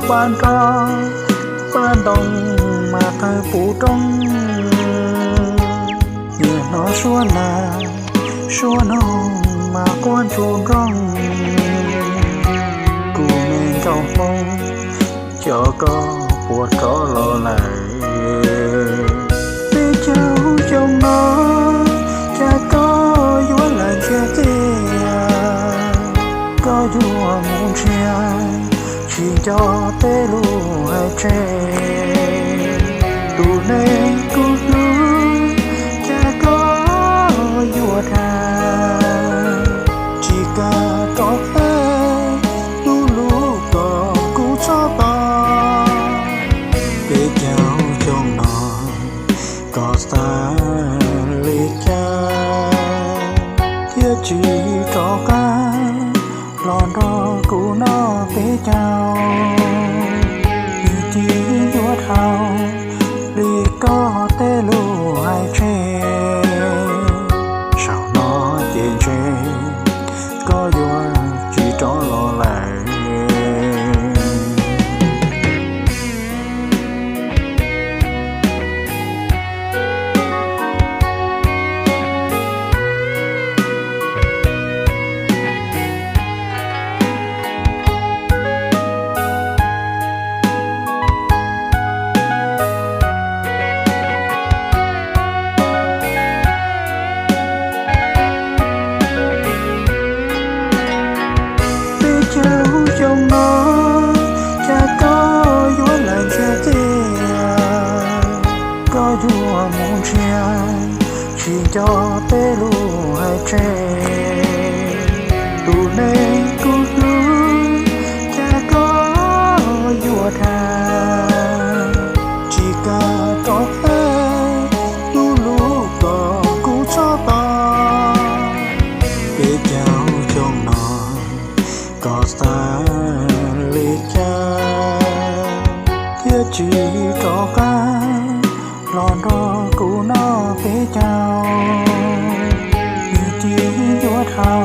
Paj nroj paj ntoo mas qawg puv roob, niaj hnub suab nas suab noog mas quaj ntsuag nroog. Kuv me nkauj Hmoob, cas koj puas rov los lawm? Peb caug xyoo no, cas koj yuav lam ntsia tiag? Koj yuav mus nrhiav tsis nco peb lub haiv tsev. Tus neeg kuv hlub, cas koj yuav dag, tsis kam rov qab tu lub kom kuv txhob tau. Peb caug xyoo no, koj xav li cas thiaj tsis rov qab los nrog kuv noj peb caug? Nws cia yuav dhau li koj tej lub haiv tsev. Zaum no ces ntshe koj yuav tsis rov los lawm. Peb caug xyoo no, cas koj yuav lam ntsia tiag? Koj yuav mus nrhiav tsis nco peb lub haiv tsev. Tus neeg kuv hlub, cas koj yuav dag, tsis kam rov qab tu lub kom kuv txhob tau. Peb caug xyoo no, koj xav li cas thiaj tsis rov qab los nrog kuv noj peb caug? Nws cia yuav dhau